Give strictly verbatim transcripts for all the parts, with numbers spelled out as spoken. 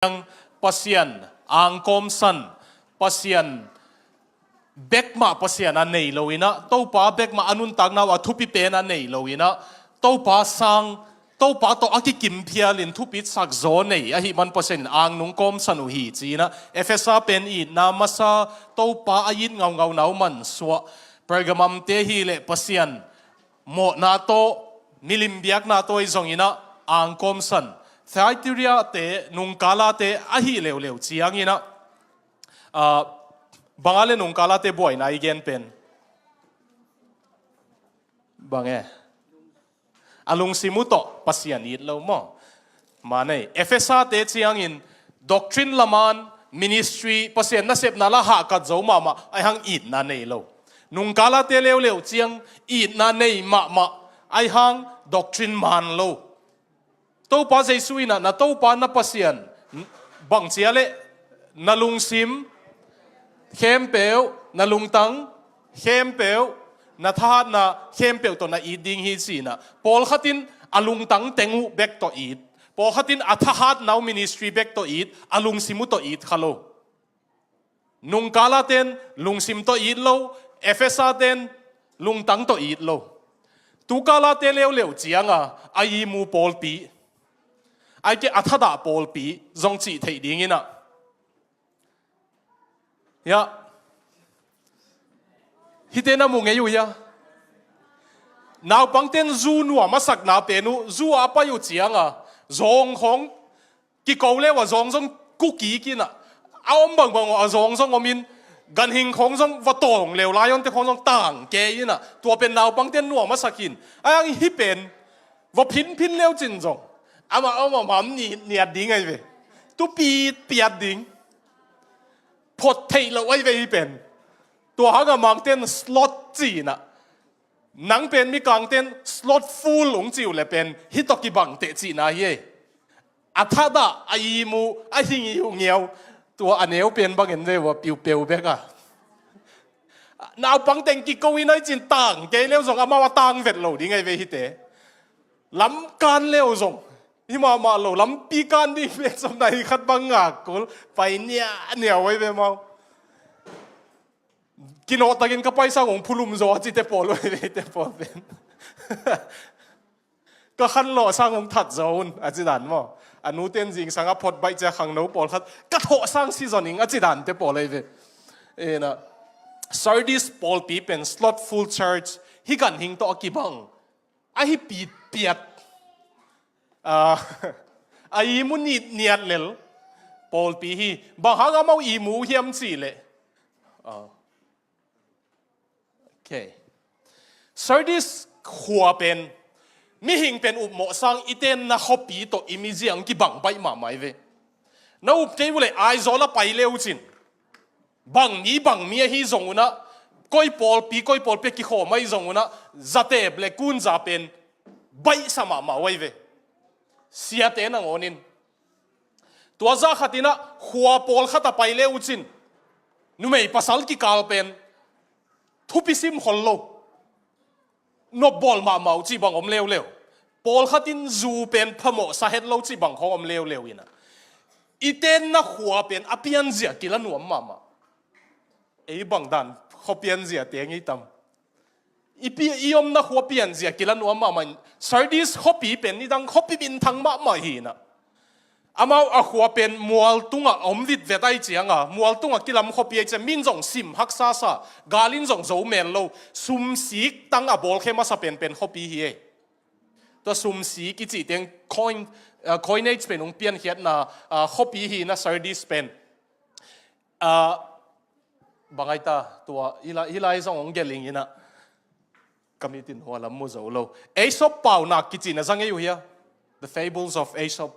Pasian angkawmsan, Pasian bek mah Pasian a nei lo in ah, Topa bek mah a nuntakna uh a thupi pen a nei lo in ah, Topa sang, Topa tawh a kikim phialin thupitsak zaw nei ahih man Pasian in ang nung kawmsan uh hi ci-in ah, Efesa pen itna masa, Topa a it ngaungauna uh mansuah, Pergamum te hi leh Pasian mawhna tawh, milim biakna tawh i zong in ah ang kawmsan. Thyatira te, nungkala te ahi leuleu ciangin ah, ah, bang a le nungkala te buaina i gen pen? Bang e? A lungsim uh tawh Pasian it lo maw? Manei, Efesa te ciangin doctrine laman, ministry, Pasian nasepna la hahkat zo mahmah, ai hang itna nei lo. Nungkala te leuleu ciang itna nei mahmah, ai hang doctrine man lo. Topa Jesu in ah na Topa na Pasian bang cia leh na lungsim khempeuh, na lungtang khempeuh, na thahatna khempeuh tawh na it ding hi ci-in ah, pawlkhat in a lungtang teng uh bek tawh it, pawlkhat in a thahatna uh, ministry bek tawh it, a lungsim uh tawh it kha lo. Nungkala ten lungsim tawh it lo, Efesa ten lungtang tawh it lo. Tukala te leuleu cianga a imu pawlpi, ai ke a thadah pawlpi zong cih theih ding in ah. Ya. Hite na mu ngei uh hia? Naupangten zu nuam a sakna pen uh, zu a pai uh cianga zawng khawng kiko le uh a zawng zong kukik in ah, a om bangbang uh a zawng zong om in, ganhing khawng zong va tawng leu, lionte khawng zong tang kei in ah, tua pen naupangten nuam a sak in. Ai ang hi pen va phinphin leu cin zong amah amah mam ni niat ding ai ve. Tu piat piat ding. Phot theih lo ai ve hi pen. Tua hanga mangten slot ci-in ah, nang pen mikangten slothful ung ci uh le pen hih tawh kibang teh cihna hi ei. A thadah, a imu, a hing i uh ngiau. Tua a neu pen bangin ve uh a piupeu bek a. Naupang teng kiko in ai cin tang kei leu zong amau a tang vet lo ding ai ve hite. Lam kan leu zong hi mahmah lo, lampi kan ding pen zong na hi khat bang ngak kul, pai nia nia uh ai ve mau. Kinawh takin ka paisang ung phulum zaw a cite pawl uh ai ve hite pawl pen. Ka khanlawh sang ung that zaw un a ci dan maw? A nuten zingsang a phot baih cia khangno pawlkhat ka thawh sang si zon ing a ci dante pawl ai ve. Ena, Sardis pawlpi pen slothful church, hih ganhing tawh a kibang, a hi pitpiat, a, a imu nitniat lel pawlpi hi. Bang hang amau imu hiam cih leh, a, okay. Sardis khua pen mihing pen upmawh sang i tenna khuapi tawh i miziang kibang baih mahmah ai ve. Na up kei uh leh Aizawl a pai leu cin, bang mi bang mi ahi zong unah, koi pawlpi koi pawlpi a kikhawm ahi zong unah, zatep le kunza pen baihsa mahmah uh ai ve. Siate nangawnin tua zah khatinah khua pawlkhat a pai le uh cin, numei pasal kikal pen thupi sim khol lo, nopbawl mahmah uh cih bang om leuleu. Pawlkhat in zu pen phamawhsa het lo cih bang khawng om leuleu inah, i tenna khua pen a pianzia kila nuam mahmah. Ei bang dan khua pianzia teng i tam? I pi, i omna khua pianzia kila nuam mahmah in, Sardis khuapi pen nidang khuapi minthang mahmah hi inah, amau a khua pen mual tungah om vitvet ai cianga, mual tungah kilam khuapi ai ciang, min zong sim haksa sa, gal in zong zo mel lo, sumsik tang a bawlkhe masa penpen khuapi hi ei. Tua sumsik i cih teng coin, ah, coinage pen hong piankhiatna, ah, khuapi hi inah Sardis pen. Ah, bang ai ta, tua hih lai, hih lai zong hong gelh ing inah, ka mit in hua lam mu zo lo. Aesop paunak kicihna za ngei uh hia? The Fables of Aesop.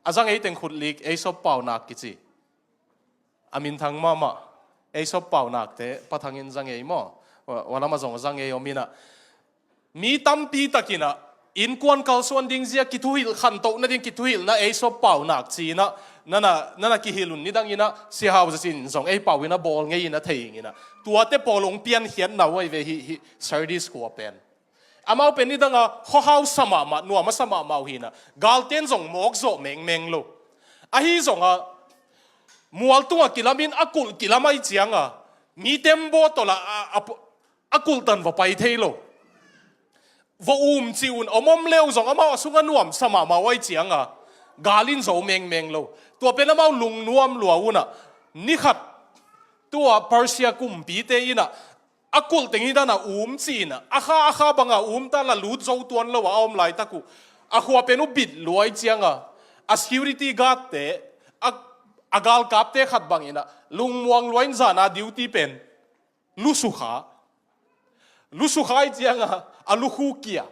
A za ngei teng khut lik, Aesop paunak kici. A minthang mahmah. Aesop paunakte Pa Thang in za ngei maw? Hua, hua lam a zong za ngei om inah, mi tampi takinah innkuan kalsuan ding zia kithuhilh, khantoh nading kithuhilhna Aesop paunak ci-inah nana, nana kihilh un nidang inah, Sia Hau Za Cin zong ei pau inah bawl ngei inah thei ing inah, tuate pawl hong piankhiatna uh ai ve hih, hih Sardis khua pen. Amau pen nidanga khuahau sa mahmah, nuam a sa mahmah uh hi inah, galten zong mawk zawh mengmeng lo. Ahi zongah mual tungah kilamin a kulh kilam ahi cianga mi tembaw tawh lah a, a, a kulh tan va pai thei lo. Va um cih un, om om leu zong amau a sungah nuamsa mahmah uh ahi cianga gal in zo mengmeng lo. Tua pen amau lungnuam lua unah ni khat tua Persia kumpite inah a kulh teng hi dana um ci-inah a kha a kha banga um ta la lut zo tuan lo a om laitak uh. A khua pen uh bit lua ahi cianga a security guardte a, a galkapte khat banginah lungmuang lua in zana duty pen lusukha. Lusukha ahi cianga a lukhu kia.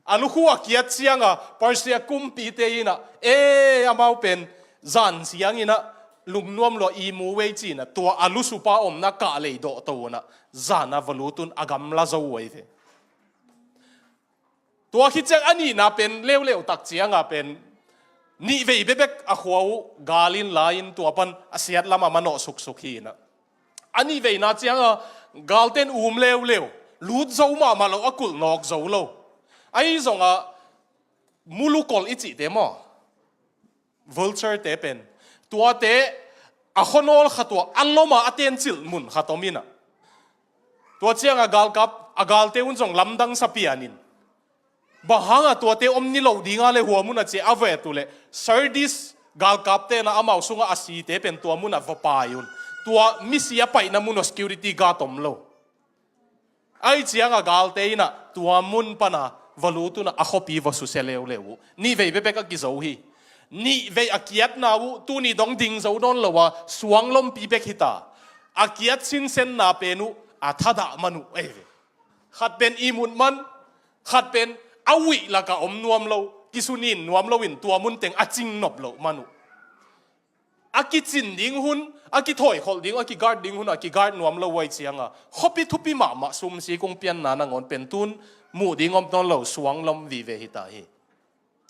A lukhu a kiat cianga Persia kumpite inah e amau pen zan cianginah lungnuam lua i mu vei cinah tua a lusupa omna kah lei dawhto unah zana va lut un a gamla zo uh ahi ve. Tua khit ciang a nihna pen leuleu tak cianga pen nihvei bekbek a khua uh gal in la in tua pan a siat lamah manawh suksuk hi inah. A nihveina cianga galten um leuleu, lut zo mahmah lo, a kulh nawk zo lo. Ahi zongah mulukol i cihte maw, vulture te pen tuate a khuanawl khat uh a loma a tencilh mun khat om inah tua cianga galkap a galte un zong lamdang sa pianin bang hanga tuate om ni lo dinga le hua munah cia a vet uh leh Sardis galkapte na amau sungah a site pen tua munah va pai un. Tua misi a paihna mun uh security guard om lo. Ahi cianga galte inah tua mun pana va lut unah a khuapi va susia leuleu uh. Nihvei bekbek a kizo hi. Nihvei a kiatna uh tuni dong ding zo nawn lo a suanglompi bek hita. A kiat sinsenna pen uh a thadah man uh ei ve. Khat pen ihmut man, khat pen a uih laka om nuam lo, kisunin nuam loin tua mun teng a cing nop loh man uh. A kicin ding hun, a kithawi kholh ding, a kigard ding hun a kigard nuam lo uh ahi cianga khuapi thupi mahmah sumsi kung pianna nangawn pen tun muh ding om nawn lo suanglom vive hita hi.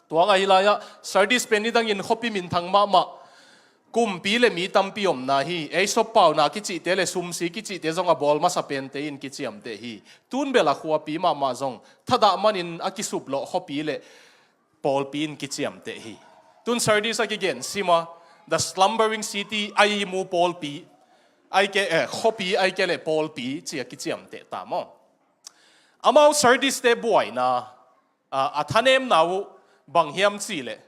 Tua ngah hi lai-ah Sardis pen nidangin khuapi minthang mahmah, kumpi le mi tampi omna hi. Aesop pauna kicihte le sumsi kicihte zong a bawl masa pente in kiciamteh hi. Tun bel a khuapi mahmah zong thadah manin a kisuplawh khuapi le pawlpi in kiciamteh hi. Tun Sardis a kigen sima, the slumbering city, a ihmu pawlpi, aike, eh, khuapi aike le pawlpi ci a kiciamteh ta maw? Amau Sardis-te buaina, a, a thanemna uh bang hiam cihleh,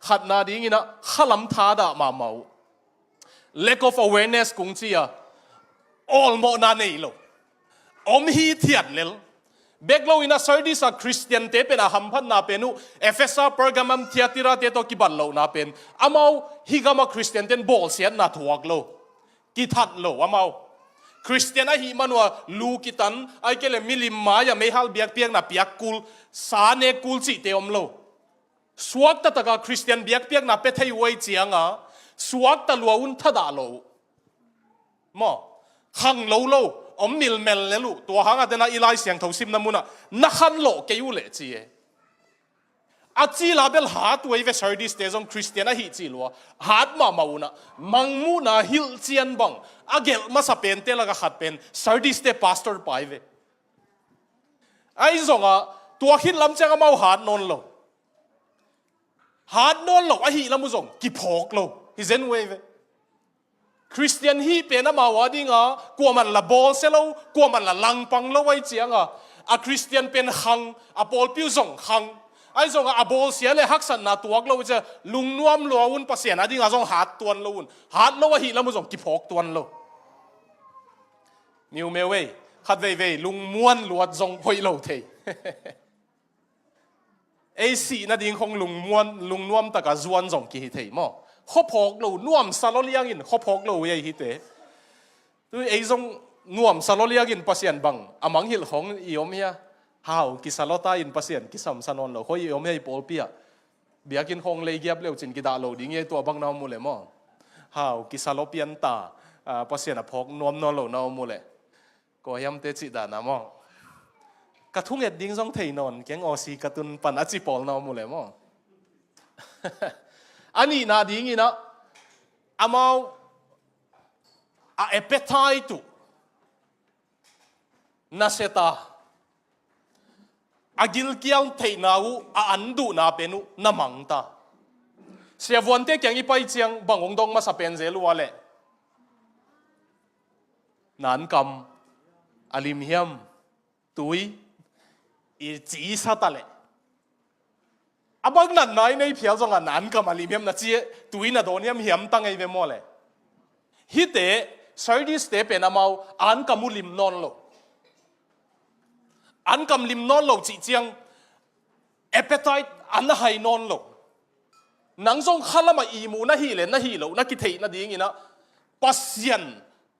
khatna dinginah khalam thadah mahmah uh. Lack of awareness kung ci a, awlmawhna nei lo. Om hithiat lel. Bek loinah Sardis a Khristiante pen a hamphatna pen uh Efesa, Pergamum, Thiatira-te tawh kibat lohna pen amau hih gama Khristiante in bawlsiatna thuak lo. Kithat lo amau. Khristian ahih man uh a lu kitan, aike le milim mai-ah meihal biakpiakna piak kul, sa nek kul cihte om lo. Suakta taka Khristian biakpiakna pia thei uh ahi cianga suakta lua un thadah lo uh. Maw? Khang lo lo, om milmel lel uh. Tua hangah tena i Lai Siangtho simna munah na khan lawh kei uh leh ci e. A cila bel hat uh ei ve, Sardis-te zong Khristian ahih cih lua hat mahmah unah mangmuhna hilhcian bang a gelh masa pente laka khat pen Sardis-te pastor pa ei ve. Ahi zongah tua khit lam ciang amau hat nawn lo. Hat nawn lo ahih lam uh zong kiphawk lo hi zen uh ei ve. Khristian hih pen amau a dinga kuaman la bawlsia lo, kuaman la langpang lo ahi cianga a Khristian pen khang, a pawlpi uh zong khang. Ahi zongah a bawlsia le haksatna tuak lo ciang lungnuam lua un, Pasian a dinga zong hat tuan lo un. Hat lo ahih lam uh zong kiphawk tuan lo. Miumeu ei, khat veivei lungmuan luat zong hoih lo thei. Ei sih nading khong lungmuan, lungnuam taka zuan zong kihi thei maw? Khuaphawk lo, nuamsa lo liangin khuaphawk lo ei hite. Tu ei zong nuamsa lo liangin Pasian bang a manghilh khong i om hia? Hau, kisa lo ta in Pasian kisamsa nawn lo khoi i om hia i pawlpi ah? Biakinn khong lei giap leucin kidah lo ding ei, tua bang na om uh le maw? Hau, kisa lo pian ta, ah, Pasian a phawk nuam nawn lo na om uh le. Kua hiamte cih dana maw? Ka thunget ding zong thei nawn keng, awsi ka tun pan a ci pawl na om uh le maw? A nihna dinginah amau a appetite uh na seta, a gilkial theihna uh, a an duhna pen uh na mangta. Siavuante kiang i pai ciang bang hong dong masa pen zel uh a leh, na ankam a lim hiam? Tui i ci i sa ta leh, a bang natna i nei phial zongah na ankam a lim hiam na ci, tui na dawn hiam, hiam ta ngei ve maw le? Hihte, Sardis-te pen amau ankam uh lim nawn lo. Ankam lim nawn lo cih ciang, appetite a na hai nawn lo. Nang zong khalam ah ihmu na hih leh na hih loh na kitheih nadingin ah, Pasian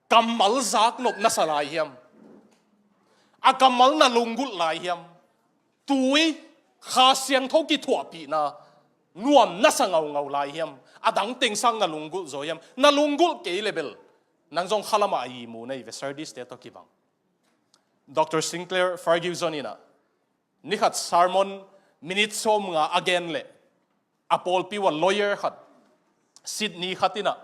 kammal zaknop na sa lai hiam? A kammal na lunggulh lai hiam? Tui, Kha Siangtho kithuahpihna nuam na sa ngaungau lai hiam? A dang teng sang na lunggulh zaw hiam? Na lunggulh kei leh bel, nang zong khalam ah ihmu na hi ve, Sardis-te tawh kibang. Doctor Sinclair Ferguson in ah, ni khat sermon minute sawmnga a gen leh, a pawlpi uah lawyer khat, Sydney khat in ah,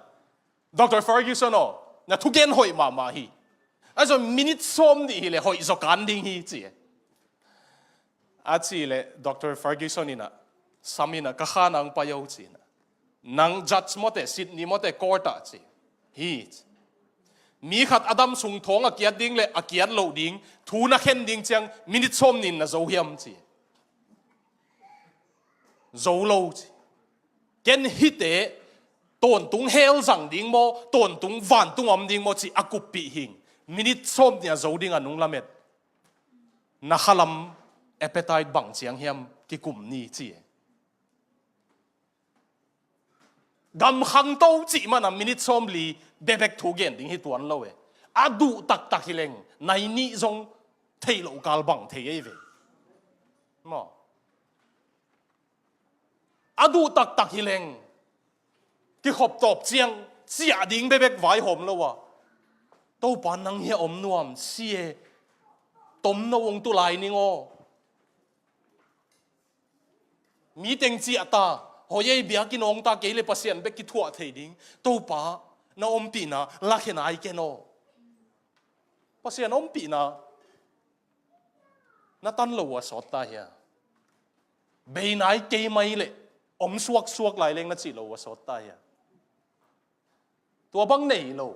"Doctor Ferguson aw, na thugen hoih mahmah hi. Ahi zong minute sawmnih hi leh hoih zaw kan ding hi," ci. A cih leh Doctor Ferguson in ah, sam in ah, "Ka kha nang pai o," ci in ah, "Nang judge maw teh, Sydney maw teh, court ah," ci. "Hi," ci. "Mi khat a dam sung thawng a kiat ding leh a kiat loh ding thu na khen ding ciang minute sawmnih in na zo hiam?" ci. "Zo lo," ci. "Ken hihte tawntung hell zang ding maw, tawntung vantung om ding maw cih a kuppih hing. Minute sawmnih a zo ding a nung lamet. Na khalam appetite bang ciang hiam kikum ni," ci. Gam khangto cih man a minute sawmli bekbek thu gen ding hi tuan lo e. A duh taktak hi leng, nai nih zong thei loh kal bang thei ei ve. Maw. A duh taktak hi leng, kikhop tawp ciang ciah ding bekbek vaihawm lo a, "Topa, nang hiah om nuam si e, tomno hong tu lai ning aw. Mi teng ciah ta, hoih ei, biakinn hong ta, kei leh Pasian bek kithuah thei ding. Topa, na ompihna lakhia nai ken aw." Pasian ompihna na tan lo uh a sawt ta hia? "Bei nai kei mai leh, om suaksuak lai leng," na cih lo uh a sawt ta hia? Tua bang nei lo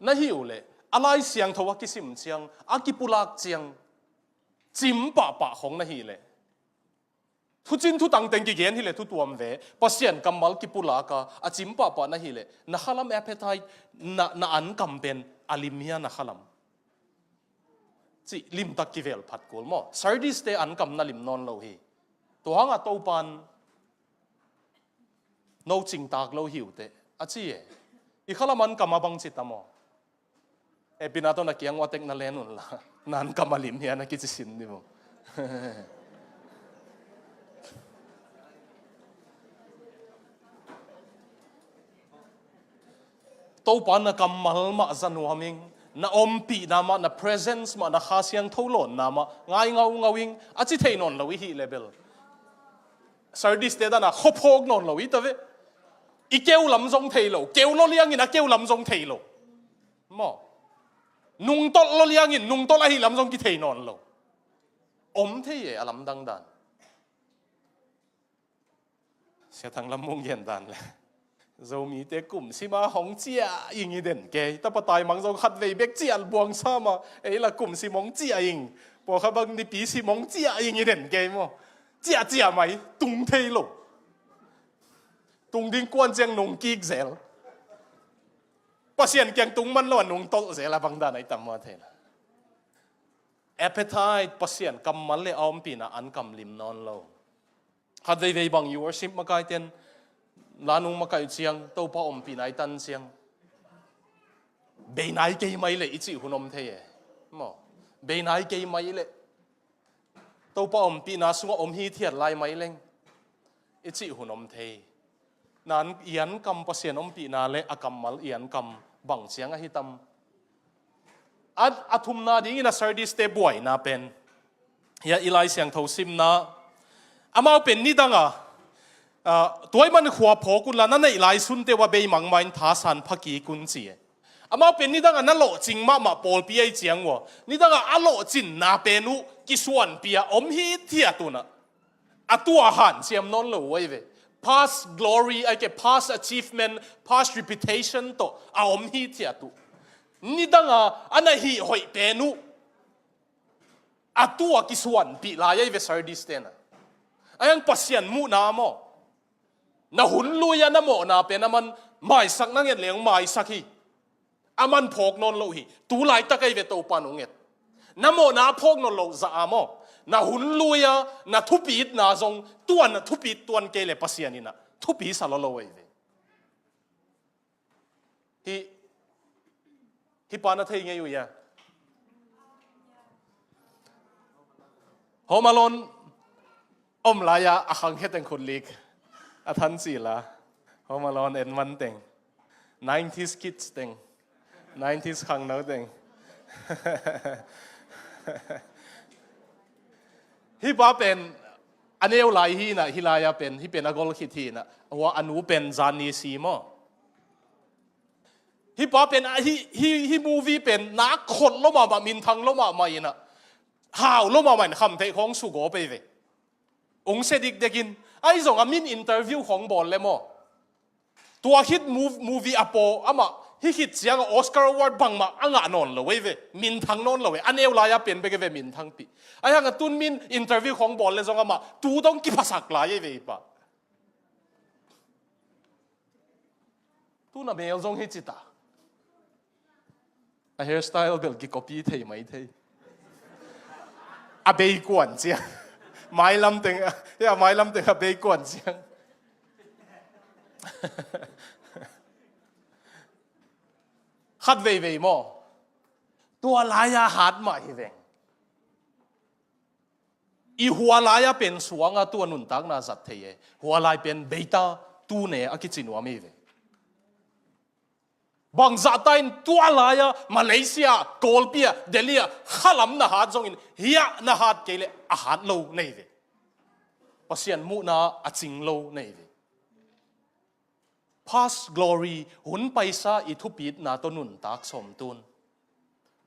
na hi uh leh, a Lai Siangtho a kisim ciang, a kipulak ciang, cim pahpah khong na hih leh, thucin thutang teng kigen hi leh thu tuam ve, Pasian kammal kipulak a, a cim pahpah na hih leh, na khalam appetite, na, na ankam pen a lim hia na khalam? Cih limtak kivel phat kul maw. Sardis-te ankam na lim nawn lo hi. Tua hangah Topan, "No cingtak lo hi uh teh," a ci e. I khalam ankam a bang ci tam aw? E, pina tawh na kiang uah tek na len un la. "Na ankam a lim hia?" na kici sin ni maw. Topa, na kammal mah za nuam ing, na ompihna mah, na presence mah, na Kha Siangtho lawnna mah ngai ngaungau ing, a ci thei nawn lo i hih leh bel, Sardis-te dan a khuaphawk nawn lo i ta ve. I keu lam zong thei lo, keu lo liangin a keu lam zong thei lo. Maw. Nungtolh lo liangin nungtolh ahih lam zong kithei nawn lo. Om thei e, a lamdang dan. Sia Thang Lam Mung gen dan le, Zomite kum sim a hong ciah ing i den kei. Tapa taimang zong khatvei bek ciah buang sam a, ei la kum sim hong ciah ing. Pawlkhat bang nipi sim hong ciah ing i den kei maw. Ciah ciah mai, tung thei lo. Tung ding kuan ciang nung kik zel. Pasian kiang tung man lo a nung tolh zel a, bang dan a i tam maw thei na. Appetite, Pasian kammal le a ompihna an kam lim nawn lo. Khat veivei bang i worship makaite'n la nung makaih ciang, Topa ompihna i tan ciang, bei nai kei mai leh i cih hun om thei e. Maw, bei nai kei mai leh Topa ompihna sungah om hithiat lai mai leng i cih hun om thei. Nan i an kam Pasian ompihna le a kammal i an kam bang ciang ahi tam. A, a thumna dingin a Sardis-te buaina pen, hia i Lai Siangtho simna, amau pen nidang a, a, tuaiman khua phawk unla na neih lai sunte uh a beimang mah in thasan phakik un ci e. Amau pen nidang a na lawhcing mahmah pawlpi ahi ciang uh a, nidang a a lawhcinna pen uh kisuanpih a om hithiat un a, a tua hanciam nawn lo uh ahi ve. Past glory, ai ke past achievement, past reputation tawh a om hi thiat uh. Nidanga a na hih hoih pen uh a tu a kisuanpih lai ahi ve Sardis tena. Ahi hang Pasian muhna maw, na hun lui-a na mawhna pen aman maisak na nget leng maisak hi. Aman phawk nawn lo hi. Tu laitak ahi ve Topa nong nget. Na mawhna a phawk nawn lo zah a maw, na hun lui-a na thupitna zong tua na thupit tuan kei le Pasian in a thupi sa lo lo ahi ve. Hi, hi pa na thei ngei uh ia. Home Alone om lai-a a khang he teng khut lik a than ci la. Home Alone en man teng, nineties kids teng, nineties khangno teng. Hi pa pen a neu lai hi na, hi lai-a pen, hi pen a gol khit hi na, hua a nu pen zan ni si maw. Hi pa pen a, hi, hi, hi movie pen na khot lo mahmah, minthang lo mahmah in a, hau lo mahmah in khamtheih khawng sugawp ahi ve. Ong se dikdekin, ahi zong a min interview khawng bawl le maw, tua khit mov-, movie a paw amah hi khit ciang a Oscar Award bangmah a ngah nawn lo ahi ve. Minthang nawn lo ahi, a neu lai-a pen bek ahi ve minthangpih. Ahi hang a tun min interview khawng bawl le zong amah tu dong kiphasak lai ahi ve hi pa. Tuna mel zong hi cita. A hairstyle bel kikopi thei mai thei. A bei kuan ciang. Mailam teng, ya, mailam teng a bei kuan ciang. Khat veivei maw. Tua lai-a hat mah hi veng. I hua lai-a pen suanga tua nuntakna zat thei e. Hua lai pen beita tune a kici nuam hi ve. Bangzahta in tua lai-a Malaysia, Kawlpi-a, Delhi-a, khalam na hat zongin, hiah na hat kei le a hat lo nei ve. Pasian muhna a cing lo nei ve. Past glory, hun paisa i thupitna tawh nuntak sawmtun.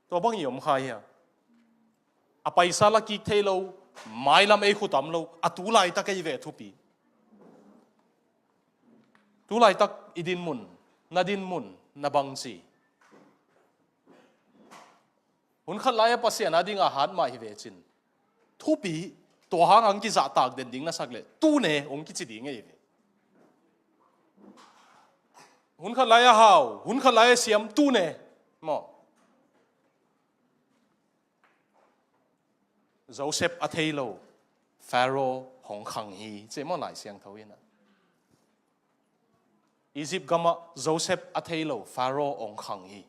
Tua bang i om kha hia? A paisa la kik thei lo, mailam ei khutam lo, a tu laitak ei ve thupi. Tu laitak i dinmun, na dinmun, na bangci. Hun khat lai-a Pasian a dinga hat mah hi vecin. Thupi, tua hang ang kizahtak den ding na sak le, tune, ong kici ding ei ve. Hun khat lai-a hau, hun khat lai-a siam, tune. Maw. Joseph a thei lo, Pharaoh hong khang hi, ci maw Lai Siangtho in a. Egypt gamah Joseph a thei lo, Pharaoh hong khang hi.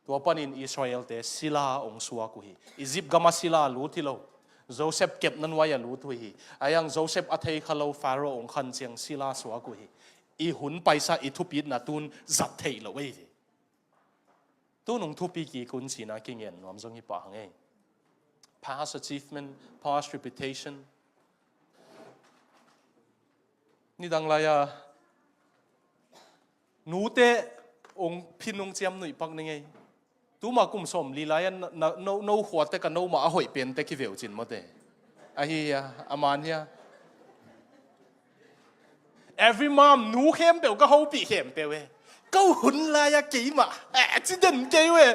Tua panin Israel-te sila hong suak uh hi. Egypt gamah sila lut hi lo. Joseph kepna nuai-ah lut uh hi. Ahi hang Joseph a thei kha lo, Pharaoh hong khan ciang sila suak uh hi. I hun paisa i thupitna tun zat theih lo ei ve. Tu nung thupi kik un cihna kingen nuam zong hi pah hang ei. Past achievement, past reputation. Nidang lai-a nute ong phin ong ciam nuih pak ning ei. Tuma kum sawmli lai-a na, na, no, no khuate ka no mah a hoih pente kiveu cin mawte. Ahi hia, a man hia. Every mom, nu khempeuh ka hopih khempeuh e. Ko hun lai-a keimah, eh, ci den kei uh e.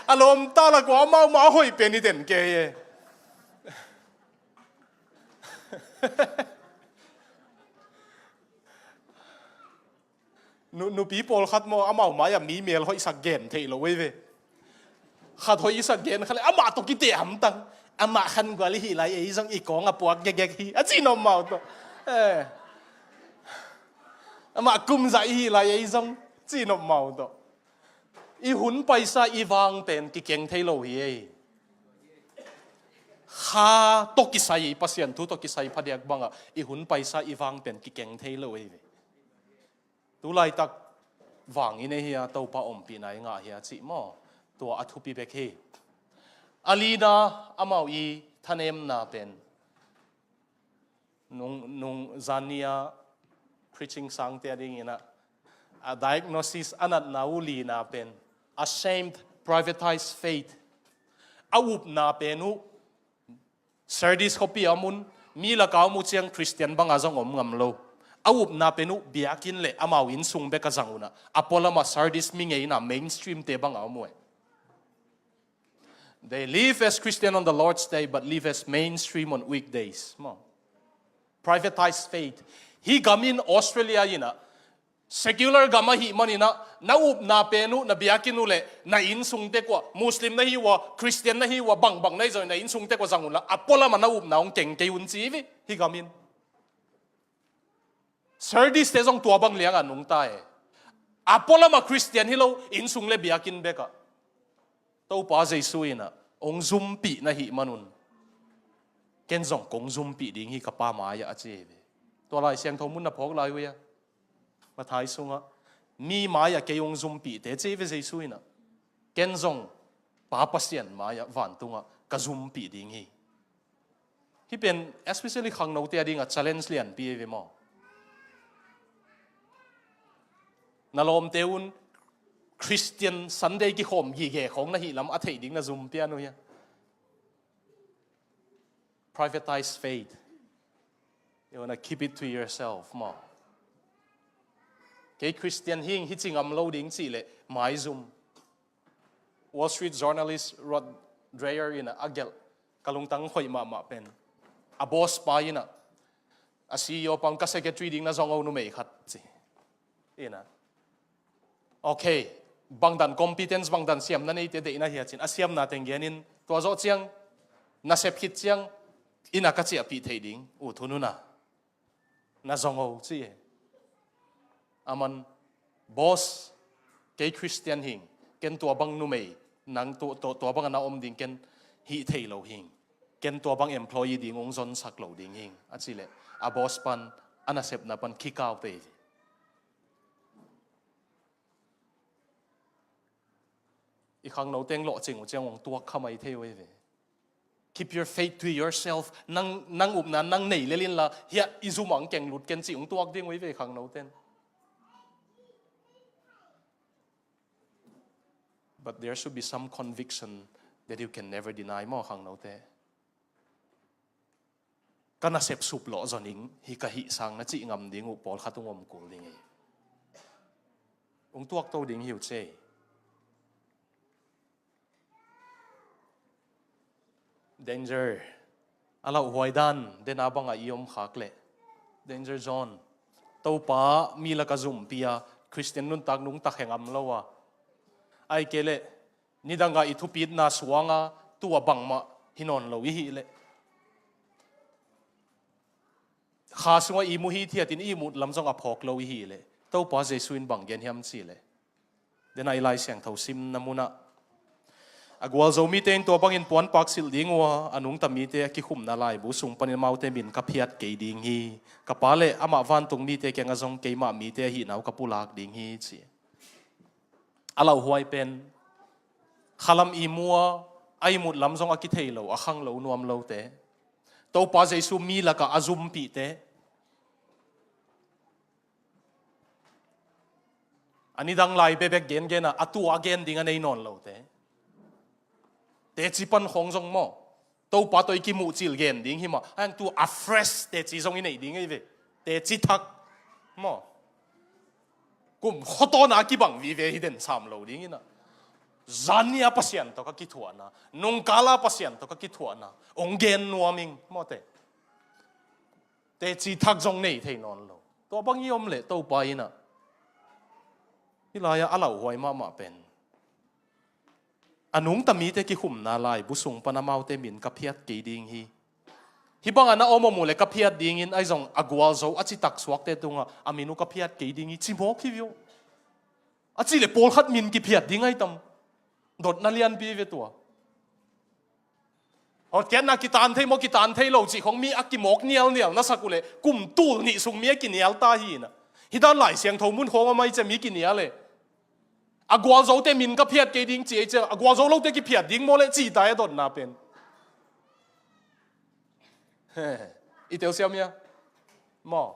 A lawmta lak ua amau mah a hoih pen i den kei e. Nu, nupi pawlkhat maw, amau mai-ah mi mel hoihsak gen theih lo ei ve. Khat hoihsak gen kha le, amah tawh kite hamtang. Amah khangual i hih lai ei zong i kawng a puak gegek hi, a ci nopmau tawh. Eh. Amah kumzah i hih lai ei zong, ci nopmau tawh. I hun paisa i vang pen kikeng thei lo hi ei. Kha tawh kisai, Pasian thu tawh kisai phadiak bangah i hun paisa i vang pen kikeng thei lo ei ve. Tu laitak vang i nei hia, Topa ompihna i ngah hia cih maw? Tua a thupi bek hi. A lina, amau i thanemna pen nung, nung zan ni-a preaching sangte a dingin a, a diagnosis a natna uh lina pen, ashamed, privatized faith. A upna pen uh, Sardis khuapi a om un, mi laka om uh ciang Khristian banga zong om ngam lo. a upna pen uh biakinn le amau innsung bek a zang un ah, a pualam ah Sardis mi ngeina mainstream te bang a om uh e. They live as Christian on the Lord's day but live as mainstream on weekdays. Maw. Privatized faith. Hih gam in Australia in ah secular gam ahih manin ah na upna pen uh, na biakinn uh le na innsung tek uh ah, Muslim na hi uh ah, Christian na hi uh ah, bangbang na hi zong na innsung tek uh ah zang un la, a pualam ah na upna hong keng kei un ci hi ve hih gam in. Sardis te zong tua bang liang a nungta e. A pualam ah Christian hi lo, innsung le biakinn bek ah. Topa Jesu in ah hong zumpih na hih man un, ken zong kong zumpih ding hi ka Pa mai ah, a ci hi ve. Tua Lai Siangtho mun na phawk lai uh hia? Matthai sungah mi mai ah kei hong zumpih te, ci hi ve Jesu in ah. Ken zong Pa Pasian mai ah, vantungah ka zumpih ding hi. Hih pen especially khangnote a dingah challenge lianpi hi ve maw. Na lawmte un Christian Sunday kikhawm gige khawng na hih lam a theih ding na zum pian uh hia? Privatized faith. You wanna keep it to yourself maw. Kei Christian hing, hih ci ngam lo ding cih leh maizum. Wall Street journalist Rod Dreher in ah a gelh, ka lungtang hoih mahmah pen, a boss pa in ah, a C E O pa in, ka secretary ding na zong o numei khat ci. In ah, okay, bangdan competence, bangdan siamna neite deihna hi a cin, a siamna teng genin tua zawh ciang na sep khit ciang in ah ka ciahpih theih ding, ut hun un ah. Na zong o ci e. Aman, boss, kei Christian hing, ken tua bang numei, nang tu, tu, tua bang a na om ding ken hih thei lo hing, ken tua bang employee ding hong zonsak lo ding hing, a ci leh a boss pan, a nasepna pan khikaute hi. I khangno teng lawhcing uh ciang hong tuak kha mai thei uh hi ve. Keep your faith to yourself. Nang, nang upna nang nei lel in la, hiah i zum ah hong keng lut ken ci hong tuak ding uh hi ve khangno ten. But there should be some conviction that you can never deny maw khangnote. Ka nasep sup lawh zaw ning hi ka hih sang na cih ngam ding uh pawlkhat hong om kul ding hi. Hong tuakto ding hi uh cei. Danger. A lauhuai dan, den a bangah i om khak leh danger zone. Topa mi lak a zumpi a, Christian nuntak nungtak heng am lo a, ai kei leh nidangah i thupitna suanga tua bangmah hi nawn lo i hih leh, kha sungah i muh hithiatin i ihmut lam zong a phawk lo i hih leh, Topa Jesu in bang gen hiam cih leh, den a i Lai Siangtho simna munah, a gualzo mite in tua bangin puanpak silh ding uh a, a nungta mite a kikhumna laibu sung panin amaute min ka phiat kei ding hi. Ka Pa le amah vantung mite kiangah zong keimah mite ahihna uh ka pulak ding hi, ci. A lauhuai pen, khalam i mu a, a ihmut lam zong a kithei lo, a khang lo nuam lote, Topa Jesu mi lakah a zumpihte, a nidang lai bekbek gengen a, a tua a gen ding a nei nawn lote, teci pan khawng zong maw, Topa tawh i kimuh cil gen ding hi mah, a hang tu a fresh teci zong i neih ding hi ve. Teci thak maw, kum khuatawn a kibang vive hi den sam lo ding in a, zan ni a Pasian tawh ka kithuahna, nungkal a Pasian tawh ka kithuahna hong gen nuam ing mawte. Teci thak zong nei thei nawn lo. Tua bang i om leh Topa in a, hih lai-ah a lauhuai mahmah pen, a nungta mite kikhumna laibu sung pan amaute min ka phiat kei ding hi. Hih bangah na om om uh leh ka phiat dingin, ahi zong a gualzo a citak suakte tungah a min uh ka phiat kei ding hi, ci mawk hi viau. A cih leh pawlkhat min kiphiat ding ahi tam. Dotna lianpi ve tua. Hotkhiatna kitan thei maw, kitan thei lo cih khong mi a kimawk nialnial na sak uh leh, kum tul nih sung mi a kinial ta hi in a. Hih dan Lai Siangtho mun khong a mai cia mi kinial e. A gualzote min ka phiat kei ding ci ei cia, a gualzo lote kiphiat ding maw leh, ci ta e dotna pen. I teusiam ia maw.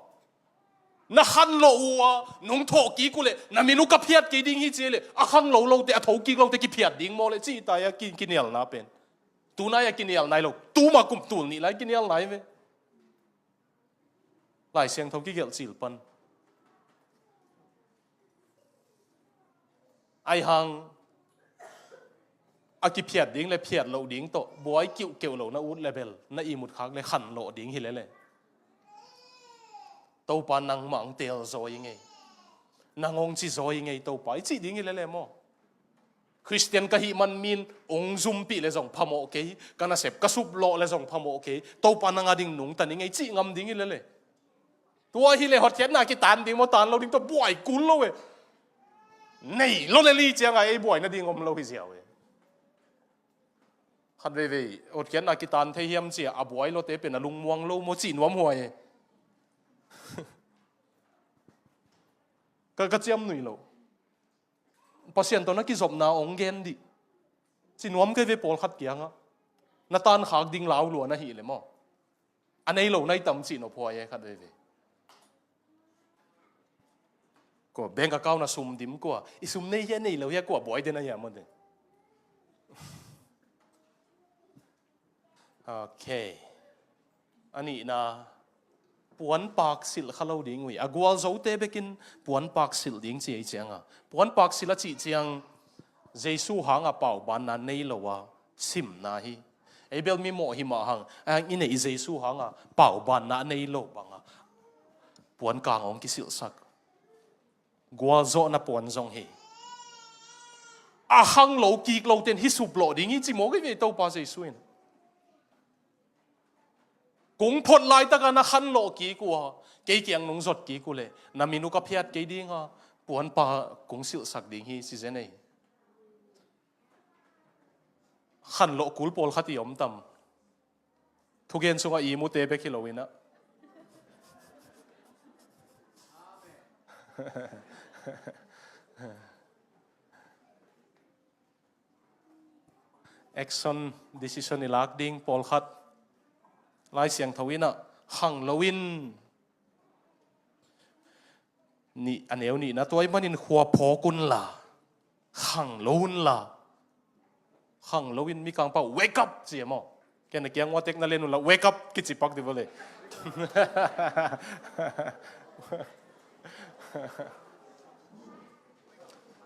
Na khan lo uh a nung thawh kik uh leh, na min uh ka phiat kei ding hi ci leh, a khang lo lote, a tho kik lote kiphiat ding maw leh, ci ta ia ki, kinialna pen. Tunai a kinial nai lo, tuma kum tul nih lai kinial nai ve. Lai Siangtho kigelh cil pan. Aihang a kiphiat ding le phiat loh ding tawh buai kiuhkeuh lo na ut le bel na ihmut khak le khanlawh ding hi lele. Topa nangmah hong teel zaw i ngei, nang hong ci zaw i ngei Topa i cih ding hi lele maw? Khristian ka hih man min hong zumpih le zong phamawh kei, ka nasep ka suplawh le zong phamawh kei, Topa nang a ding nungta ning ei cih ngam ding hi lele. Tua hi le hotkhiatna kitan ding maw, tan lo ding tawh buai kul lo e. Nei lo le li cianga ei buai nading om lo hi ziau e. Khat veivei hotkhiatna kitan thei hiam cia a buai lote pen a lungmuang lo maw cih nuam huai e. Ka, ka ciam nui lo. Pasian tawh na kizopna hong gen dih. Ci nuam kei ve pawlkhat kiangah. Na tankhak ding lau lua na hih le maw? A nei lo na i tam cih nop huai e khat veve. Kua bank account a sum dim kua. I sum nei hia nei lo hia kua buai den a hia maw den. Okay. A nihna, puanpak silh kha lo ding uh hi. A gualzote bekin puanpak silh ding ci ei cianga. Puanpak silh a cih ciang Jesu hanga paubanna nei lo a simna hi. Ei bel mi mawh hi mah hang, a hang i neih Jesu hanga paubanna a nei lo banga puankang hong kisilhsak. Gualzawhna puan zong hi. A khang lo kik lo ten hi suplawh ding hi ci mawk hi ve Topa Jesu in. Kung phot laitaka na khanlawh kik uh a, kei kiang nung zot kik uh le na min uh ka phiat kei dinga puanpa kung silhsak ding hi ci zen ei. Khanlawh kul pawlkhat i om tam? Thugen sungah i mute bek hi lo inah. Action, decision i lak ding pawlkhat Lai Siangtho inah khang loin nih, a neu nihna tua i manin khua phawk unla khang lo unla. Khang loin mikang pau wake up ci e maw? Ken a kiang ua tek na len unla wake up kici pak di vole.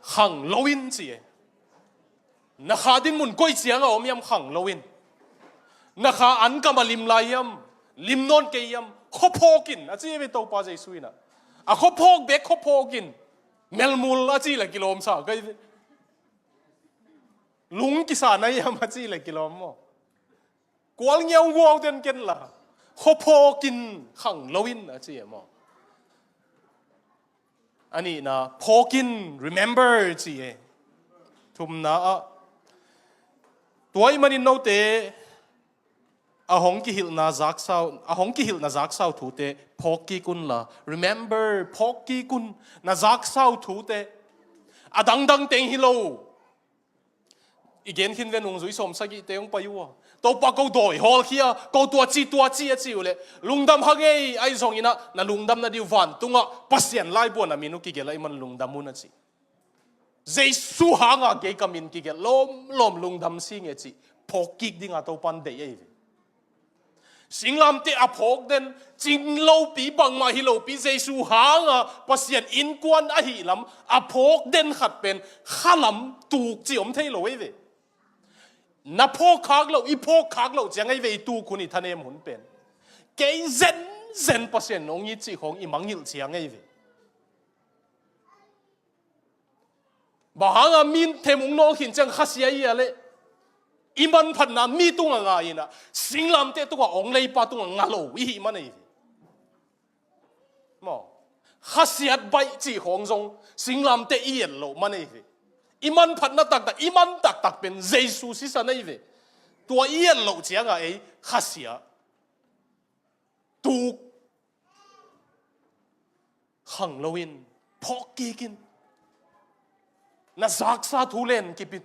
Khang loin ci e. Na kha din mun koi cianga om iam khang loin. Na kha an kama lim lai iam, lim nawn kei iam, khuaphawkin a ci e ve Topa Jesu inah. A khuaphawk bek khuaphawkin. Melmul a ci le kilawm sa kai ve. Lung kisa na iam a ci le kilawm maw? Kual ngiaunguau den ken la. Khuaphawkin khang loin a ci e maw? A nihna, phawkin, remember ci e. Thumna ah, tua i manin note a hong kihilhna zaksau, a hong kihilhna zaksau thute phawk kik unla. Remember, phawk kik un na zaksau thute. A dangdang teng hi lo. I gen khin ve nungzui sawmsagihte hong pai uh a, Topa ko dawi hawlkhia, ko tua ci tua ci a ci uh leh lungdam ha ngei ahi zonginah na lungdam nading uh vantungah Pasian laibuan a min uh kigelh ahi man lungdam un a ci. Jesu hanga kei ka min kigelh lawmlawm lungdam si nge cih phawk kik dinga Topan deih ahi ve. Singlamteh a phawk den, cing lopi bangmah hi lopi Jesu hanga Pasian innkuan ahi lam a phawk den khat pen khalam tuk ci om thei lo ei ve. Na phawk khak loh, i phawk khak loh ciang ei ve i tuk hun i thanem hun pen. Kei zenzen Pasian nong it cih khawng i mangngilh ciang ei ve. Bang hanga mi them ung nawl khin ciang khasia i a leh i manphatna mi tunga nga inah singlamteh tunga ong leipa tunga nga lo i hih man ei ve. Maw? Khasiat baih cih khawng zong singlamteh i et loh man ei ve. I manphatna taktak, i man taktak pen Jesu sisan ei ve. Tua i et loh cianga ei khasia tuk khang loin phawk kikin na zaksa thu len kipin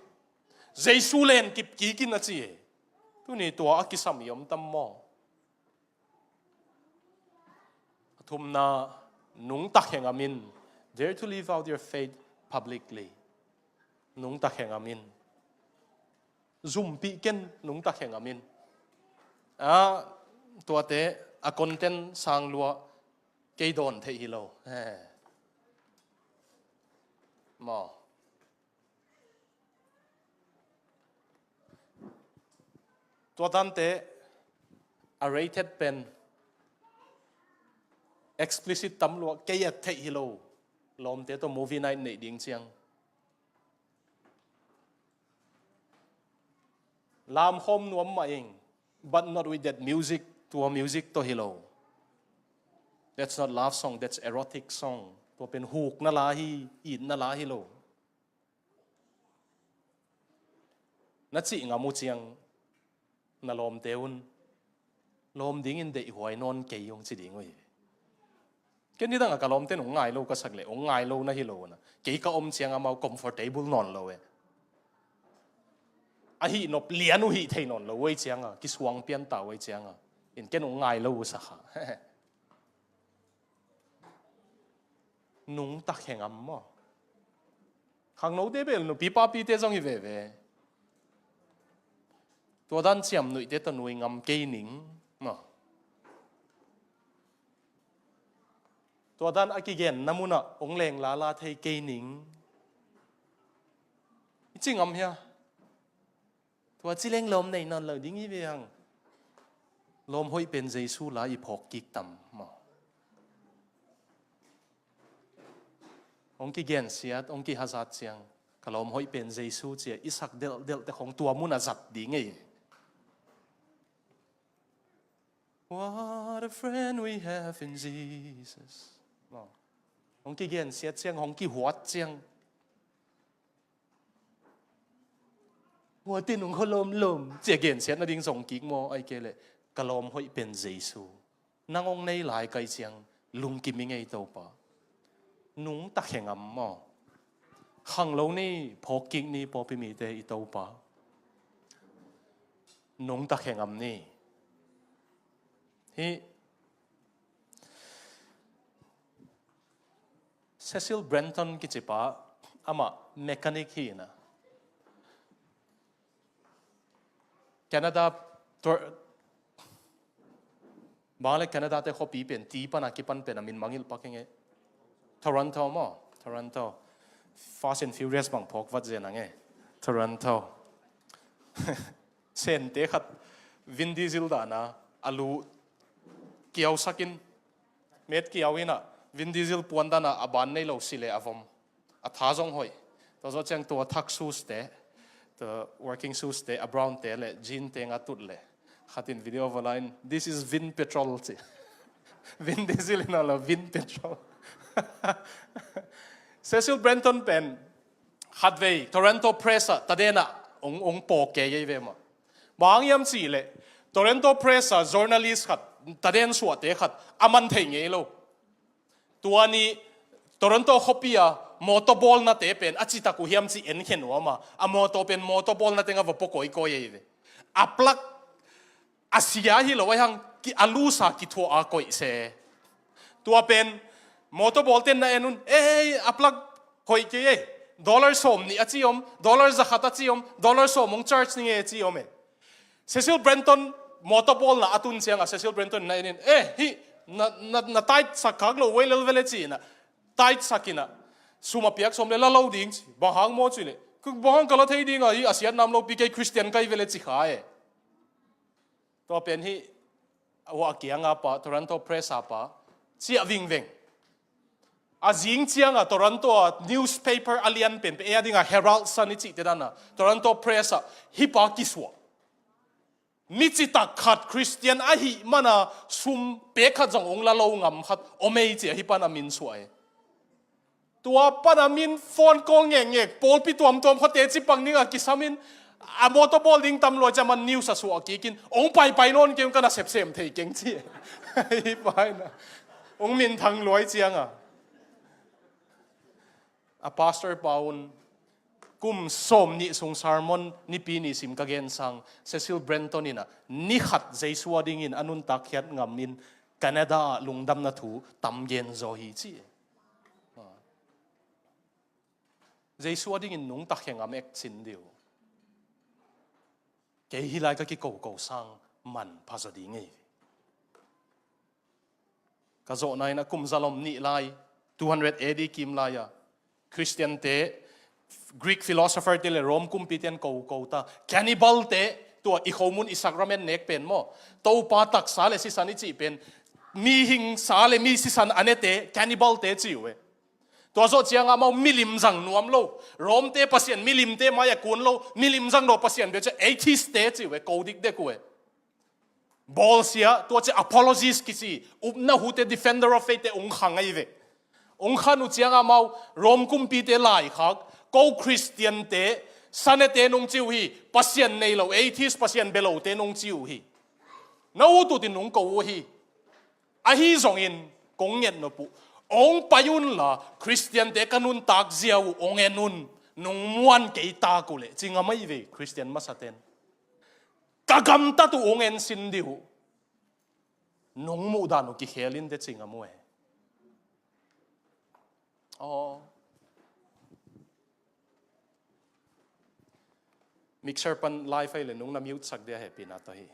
Jesu len kip kikin a ci e. Tuni tua a kisam i om tam maw? A thumna, nungta khengamin, dare to live out your faith publicly. Nungta khengamin. Zumpih ken nungta khengamin. A, tuate a content sang lua Kei dawn theih hi lo. He. Maw. Tua tante a rated pen explicit tam lua, kei et theih hi lo. Lawmte tawh movie night neih ding ciang lamkhawm nuam mah ing, but not with that music. Tua music tawh hi lo. That's not love song, that's erotic song. Tua pen hukna la hi, itna la hi lo. Na cih ngam uh ciang na lawmte un lawm dingin deihhuai nawn kei hong ci ding uh hi. Ken nidangah ka lawmte nong ngai lo ka sak leh hong ngai lo na hi lo na. Kei ka om ciang amau comfortable nawn lo e. Ahi nop lian uh hih thei nawn lo uh ei cianga kisuang pian ta uh ei cianga in ken hong ngai lo uh sa kha. Nungta khe ngam maw? Khangnote bel nupi papite zong hi veve. Tua dan ciamnuihte tawh nui ngam kei ning maw? Tua dan a kigenna munah hong leng lala thei kei ning. I ci ngam hia? Tua ci leng lawm nei nawn lo ding hi ve hang. Lawm hoih pen Jesu la i phawk kik tam maw? Hong kigensiat, hong kihazat ciang ka lawm hoih pen Jesu cia i sak delhdelhte khong tua munah zat ding ei. What a friend we have in Jesus. Maw. Hong kigensiat ciang, hong kihuat ciang, huatin hong kholawm lawm cia gensiat nading zong kik maw? Ai kei leh ka lawm hoih pen Jesu. Nang hong nei lai kai ciang lungkim i ngei Topa. Nungta khe ngam maw? Khanglo ni, phawk kik ni, pawlpi mite i Topa. Nungta khe ngam ni. Hih Cecil Brenton kicipa, amah mechanic hi na. Canada, Tor-, bang le Canada te khuapi pen ti pana kipan pen a min mangilh pak enge. Toronto maw? Toronto. Fast and Furious bang phawk vat zen ange. Toronto. Sente khat Vin Diesel dana a lu kiausakin, met kiau ina Vin Diesel puan dana a ban nei lo si le a vom. A tha zong hoih. Tua zawh ciang tua thak shoes te, tua working shoes te, a brown te le jean te nga tut le khatin video va lain, "This is Vin petrol," ci. Vin Diesel ina lo Vin petrol. Cecil Brenton pen khatvei Toronto Press ah tadena ong, ong paw kei ei ve maw? Bang hiam cih leh Toronto Press ah journalist khat, taden suahte khat a man thei ngei lo. Tua ni Toronto khuapi a mawtaw bawlnate pen a citak uh hiam ci en khe nuam a, a mawtaw pen mawtaw bawlna teng a va pua kawikawi ei ve. A plak a sia hi lo ai hang, ki, a lusa kithuah a koih se. Tua pen mawtaw bawlten na en un, "Ei, a plak hoih kei ei. Dollar sawm nih a ci om, dollar zakhat a ci om, dollar sawm hong charge ni nge," a ci om e. Cecil Brenton mawtaw bawlna a tun cianga Cecil Brenton na en in, "Eh, hih na, na, na tight sak khak lo uh ei lel vele," ci ina tight sak ina sum a piak sawm le la lo ding ci. Bang hang maw ci le, "Bang hang ka la thei dinga, hih a siat nam lopi kei Christian kai vele," ci kha e. Tua pen hih hua kianga pa, Toronto Press a pa ciah vingveng. A zing cianga Toronto a newspaper a lian penpen, ei a dinga Herald Sun i cihte dana Toronto Press ah hih pa kisuah. Mi citak khat Christian ahih mana sum pek khat zong ong la lo ngam khat om ei ci a hih pana min suah e. Tua pana min phone call ngekngek, pawlpi tuamtuam khuate cipang dinga kisamin, a mawtaw bawl ding tam lua ciaman news a suah kikin, ong paipai nawn keng, ka na sepsem thei keng ci. Hih pa ina ong minthang luai cianga. A pastor pa un kum sawm nih sung sermon nipi ni sim ka gen sang, Cecil Brenton ina ni khat Jesu a dingin a nuntak khiat ngamin Canada ah lungdamna thu tam gen zaw hi ci. Jesu a dingin nungta khe ngam ek cin diu. Kei hi lai ka kikoko sang manpha zaw ding ei. Ka zawhna in a kum zalom nih lai, two hundred A D kim lai-a Khristiante, Greek philosopher-te le Rome kumpite in ko, ko ta. Cannibal-te, tua i khomun i sacrament nek pen maw, Topa taksa le sisan i cih pen, mihing sa le mi sisan a nete, cannibal-te ci uh e. Tua zawh ciangah amau milim zang nuam lo. Rome-te pasian milimte mai-ah kun lo, milim zang lo pasian bia ciah atheist-te ci uh e, ko dikdek uh e. Bawlsia, tua ciah apologist kici, upna hute, defender of faith-te ung khang ahi ve. Ung khan uh ciangah amau Rome kumpite laikhak, ko Khristiante, sa nete nung ci uh hi, pasian nei lo, atheist, pasian bia lote nung ci uh hi. Na ut utin nung ko uh hi. Ahi zongin, kong nget nop uh, ong pai unla, Khristiante ka nuntak zia uh ong en un, nung muan kei tak uh leh, ci ngam ahi ve, Khristian masaten. Ka gamtat uh ong en sin dih uh, nung muhdan uh kikhel in teh ci ngam uh e. Aw. Mixer pan live ahi leh nung na mute sak dia hehpihna tawh hi.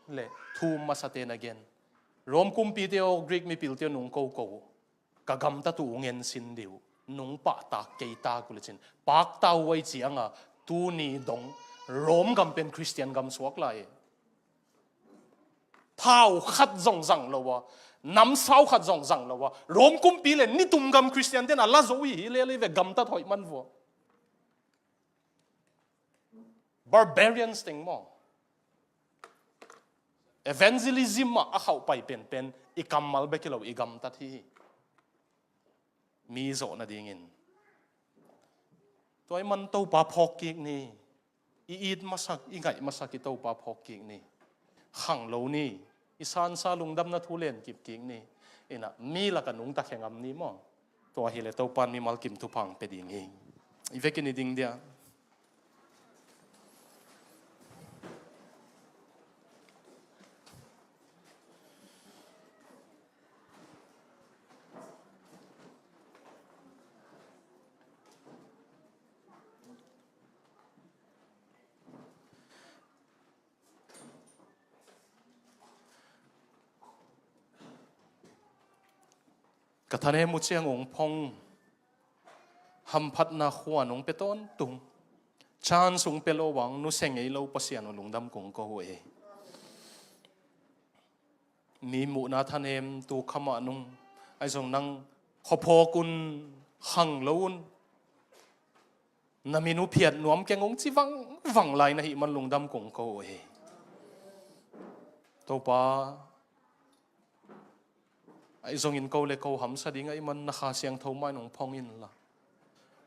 Le thum masate'n a gen. Rome kumpite aw, Greek mipilte aw, nung koko uh, ka gamtat uh ung en sin dih uh, nung pahtak kei tak uh le cin. Pakta uh ahih ciangin tuni dong Rome gam pen Khristian gam suak lai e. Thau khat zong zang lo a, namsau khat zong zang lo a, Rome kumpi le nitum gam Khristiante'n a la zo uh hi lel hi ve, gamtat hoih man vua. Barbarians teng maw. Evangelism ah a khauhpai penpen i kammal bek hi lo, i gamtat hi hi. Mi zawh nadingin. Tua ahih man Topa phawk kik ni. I it masak, i ngaih masak i Topa phawk kik ni. Khang lo ni. I sansa lungdamna thu len kip kik ni. Ina, mi lakah nungta khe ngam ni maw. Tua hi leh Topa'n mimal kim thupha hong pia ding hi. I vekin i ding dia. Ka thanem uh ciang ung phong, hamphatna khuan ung pia tawntung, chance ung pia lo vang nusia ngei lo Pasian uh lungdam kong ko uh ei. Mi muhna thanem tu khamah nung, ahi zong nang khuaphawk un, khang lo un, na min uh phiat nuam keng ung ci vangvang lai na hih man lungdam kong ko uh ei. Topa, ahi zongin ko le ko hamsa ding ahi man na Kha Siangtho mah in ung phong inla,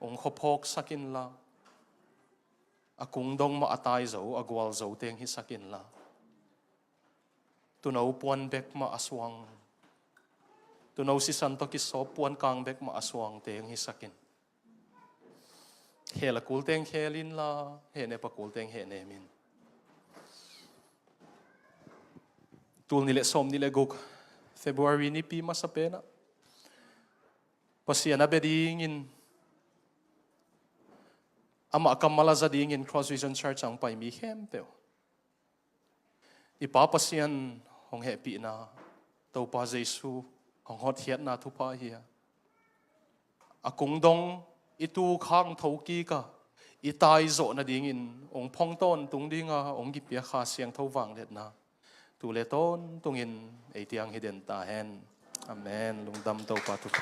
ung khuaphawksak inla, a kung dong mah a tai zo, a gual zo teng hisak inla, tuuno puan bek mah a suang, tuuno sisan tawh kisawp puan kang bek mah a suang teng hisak in. Khel a kul teng khel inla, hehnep a kul teng hehnem in. Tul nih le sawm nih le guk February nipi masa penah Pasian a bia dingin, amah kammal a za dingin Cross Vision Church ah pai mi khempeuh i Pa Pasian hong hehpihna, Topa Jesu hong hotkhiatna thupha hi a, a kung dong i tu khang thokik a, i tai zawh nadingin ung phong tawntung ding a ung kipia Kha Siangtho vangliatna tu le tawntungin ei tiang hi den ta hen. Amen. Lungdam, Topa thupha.